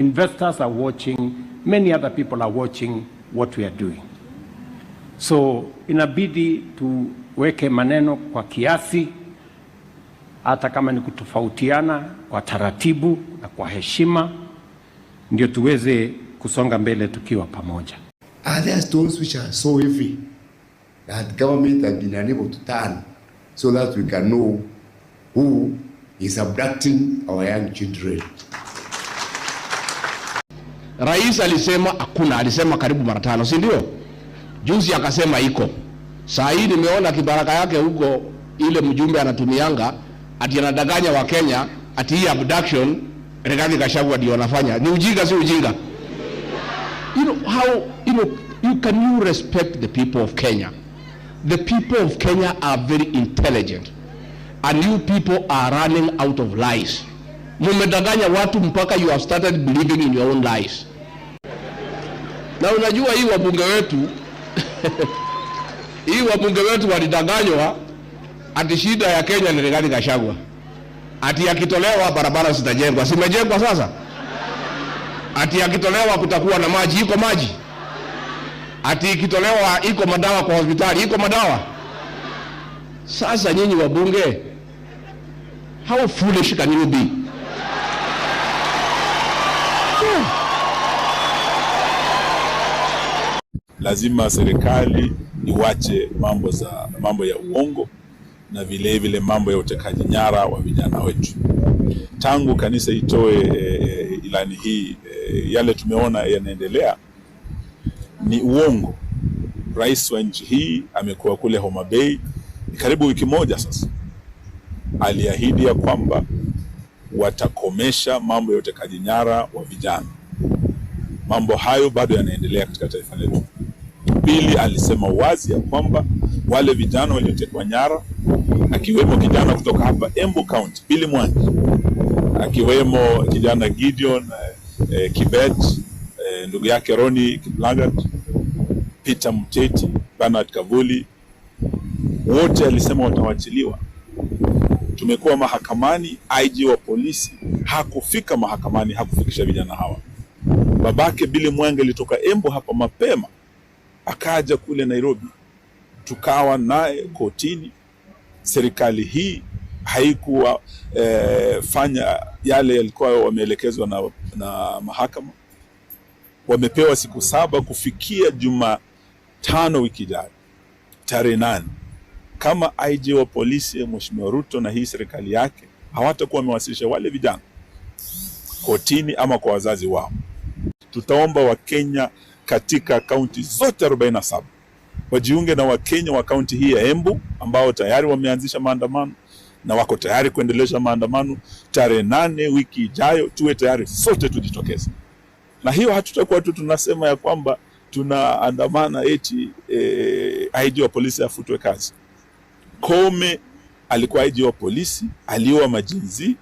Investors are watching, many other people are watching what we are doing. So inabidi tuweke maneno kwa kiasi, hata kama ni kutofautiana kwa taratibu na kwa heshima, ndio tuweze kusonga mbele tukiwa pamoja. Are there stones which are so heavy that government has been unable to turn so that we can know who is abducting our young children? Rais alisema hakuna, alisema karibu mara tano, si ndio? Juzi akasema iko. Saa hii nimeona kibaraka yake huko, ile mjumbe anatumianga ati anadanganya Wakenya ati hii abduction Rigathi Gachagua ndio anafanya. Ni ujinga, si ujinga? You know how you know you can you respect the people of Kenya? The people of Kenya are very intelligent and you people are running out of lies. Mumedanganya watu mpaka you have started believing in your own lies. Na unajua hii wabunge wetu hii wabunge wetu walidanganywa ati shida ya Kenya ni Rigathi Gachagua, ati akitolewa barabara zitajengwa. Zimejengwa sasa? Ati akitolewa kutakuwa na maji, iko maji? Ati ikitolewa iko madawa kwa hospitali, iko madawa? Sasa nyinyi wabunge, how foolish can you be? Yeah. Lazima serikali iwache mambo ya uongo na vile vile mambo ya utekaji nyara wa vijana wetu. Tangu kanisa itoe ilani hii, yale tumeona yanaendelea ni uongo. Rais wa nchi hii amekuwa kule Homa Bay ni karibu wiki moja sasa, aliahidi ya kwamba watakomesha mambo ya utekaji nyara wa vijana. Mambo hayo bado yanaendelea katika taifa letu. Pili, alisema wazi ya kwamba wale vijana waliotekwa nyara, akiwemo kijana kutoka hapa Embu County, Billy Mwangi, akiwemo kijana Gideon Kibet, ndugu yake Ronnie Kiplagat, Peter Muteti, Bernard Kavuli, wote alisema watawachiliwa. Tumekuwa mahakamani, IG wa polisi hakufika mahakamani, hakufikisha vijana hawa. Babake Billy Mwangi alitoka Embu hapa mapema akaja kule Nairobi, tukawa naye kotini. Serikali hii haikuwa fanya yale yalikuwa wameelekezwa na mahakama. Wamepewa siku 7 kufikia Jumatano wiki ijayo tarehe 8. Kama IG wa polisi Mheshimiwa Ruto na hii serikali yake hawatakuwa wamewasilisha wale vijana kotini ama kwa wazazi wao, tutaomba Wakenya katika kaunti zote 47 wajiunge na Wakenya wa kaunti hii ya Embu ambao tayari wameanzisha maandamano na wako tayari kuendeleza maandamano. Tarehe 8 wiki ijayo tuwe tayari sote tujitokeze. Na hiyo hatutakuwa tu tunasema ya kwamba tunaandamana eti IG wa polisi afutwe kazi. Kome alikuwa IG wa polisi, aliua majinzi,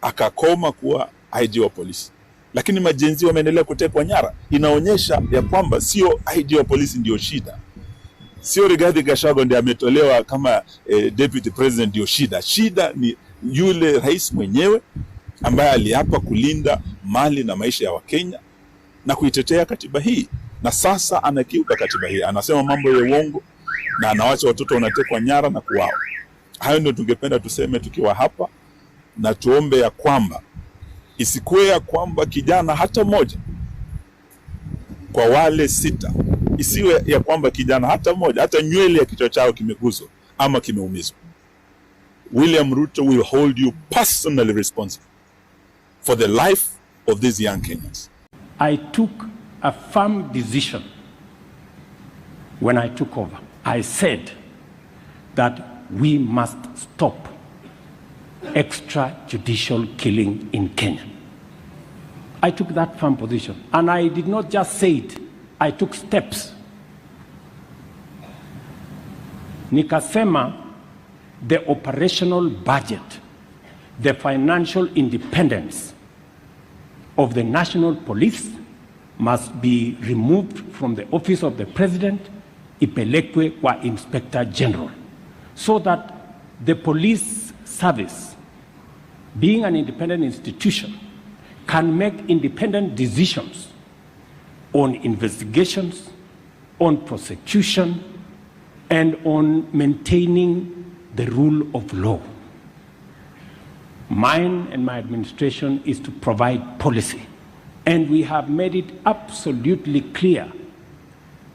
akakoma kuwa IG wa polisi. Lakini majenzi wameendelea kutekwa nyara. Inaonyesha ya kwamba sio IG wa polisi ndio shida. Sio Rigathi Gachagua ndiye ametolewa kama deputy president ndio shida. Shida ni yule rais mwenyewe ambaye aliapa kulinda mali na maisha ya Wakenya na kuitetea katiba hii, na sasa anakiuka katiba hii, anasema mambo ya uongo na anawacha watoto wanatekwa nyara na kuuawa. Hayo ndio tungependa tuseme tukiwa hapa, na tuombe ya kwamba isikuwe ya kwamba kijana hata mmoja kwa wale 6, isiwe ya kwamba kijana hata mmoja, hata nywele ya kichwa chao kimeguswa ama kimeumizwa. William Ruto will hold you personally responsible for the life of these young Kenyans. I took a firm decision when I took over. I said that we must stop extrajudicial killing in Kenya. I took that firm position, and I did not just say it, I took steps. Nikasema the operational budget, the financial independence of the national police must be removed from the office of the president, ipelekwe kwa Inspector General, so that the police service, being an independent institution, can make independent decisions on investigations, on prosecution, and on maintaining the rule of law. Mine and my administration is to provide policy. And we have made it absolutely clear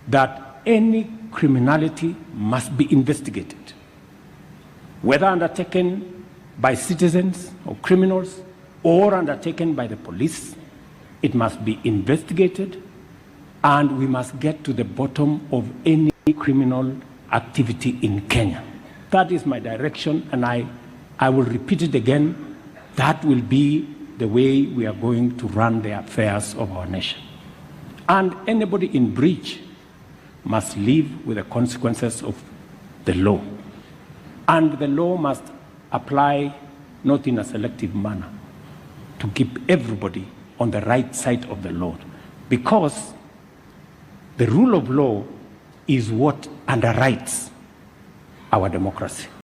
that any criminality must be investigated, whether undertaken by citizens or criminals or undertaken by the police. It must be investigated, and we must get to the bottom of any criminal activity in Kenya. That is my direction, and I will repeat it again. That will be the way we are going to run the affairs of our nation. And anybody in breach must live with the consequences of the law. And the law must apply not in a selective manner, to keep everybody on the right side of the law. Because the rule of law is what underwrites our democracy.